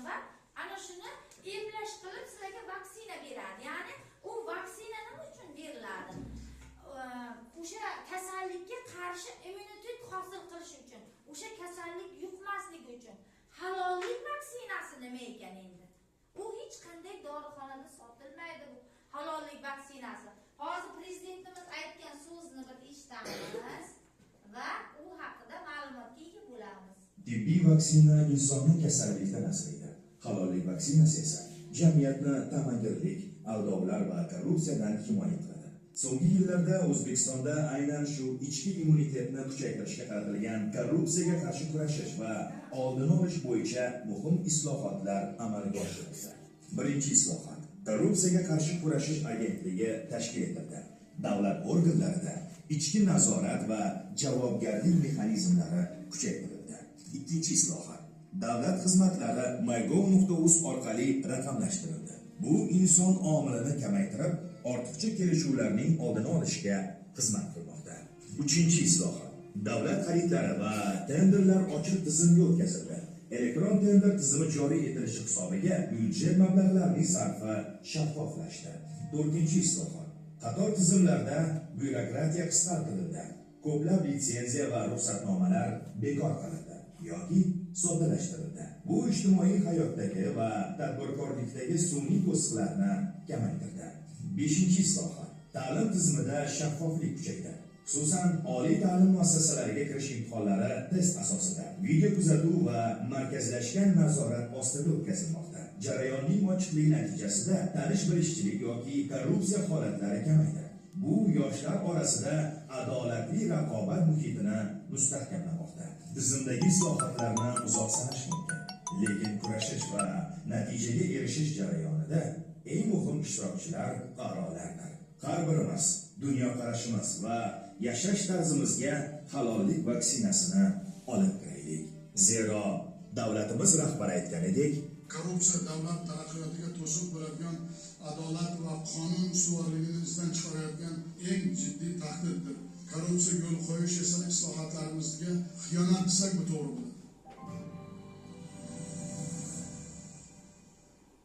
va ana shuni emlash qilib sizlarga vaksina beradi. Ya'ni u vaksina nima uchun beriladi? O'sha kasallikka qarshi immunitet hosil qilish uchun, o'sha kasallik yuqmasligi uchun. Halollik vaksinasi nima ekan endi? U hech qanday dorixonada sotilmaydi bu halollik vaksinasi. Hozir prezidentimiz aytgan so'zni bir eshitamiz va u haqida ma'lumotga ega bo'lamiz. Tibbiy vaksina insonni kasallikdan asraydi. Halollik vaksinasi esa jamiyatni ta'magirlik, aldovlar va korrupsiyadan himoya qiladi. So'nggi yillarda O'zbekistonda aynan shu ichki immunitetni kuchaytirishga qaratilgan korrupsiyaga qarshi kurashish va oldini olish bo'yicha muhim islohotlar amalga oshirildi. Birinchi islohot: Korrupsiyaga qarshi kurashish agentligi tashkil etildi. Davlat organlarida ichki nazorat va javobgarlik mexanizmlari kuchaytirildi. Ikkinchi islohot: davlat xizmatlari mygov.uz orqali raqamlashtirildi. Bu inson omilini kamaytirib, ortiqcha kelishuvlarning oldini olishga xizmat qilmoqda. Uchinchi islohot: davlat xaridlari va tenderlar ochiq tizimga o'tkazildi. Elektron tender tizimi joriy etilishi hisobiga byudjet mablag'larining sarfi shaffoflashdi. To'rtinchi islohot: qator tizimlarda byurokratiya qisqartirildi. Ko'plab litsenziya va ruxsatnomalar bekor qilindi yoki soddalashtirildi. Bu ijtimoiy hayotdagi va tadbirkorlikdagi sun'iy to'siqlarni kamaytirdi. Beshinchi islohot: ta'lim tizimida shaffoflik kuchaydi. Xususan, oliy ta'lim muassasalariga kirish imtihonlari test asosida, video kuzatuv va markazlashgan nazorat ostida o'tkazilmoqda. Jarayonning ochiqligi natijasida tanish-bilishchilik yoki korrupsiya holatlari kamaydi. Bu yoshlar orasida adolatli raqobat muhitini mustahkamlamoqda. Tizimdagi islohotlarni uzoq sanash mumkin, lekin kurashish va natijaga erishish jarayonida eng muhim ishtirokchilar fuqarolardir. Har birimiz dunyoqarashimiz va yashash tarzimizga halollik vaksinasini olib kiraylik. Zero davlatimiz rahbari aytganidek, korrupsiya davlat taraqqiyotiga to'siq bo'ladigan, adolat va qonun ustuvorligini izdan chiqarayotgan eng jiddiy tahdiddir. Korrupsiyaga yo'l qo'yish esa islohotlarimizga xiyonat desak bu to'g'ri bo'ladi.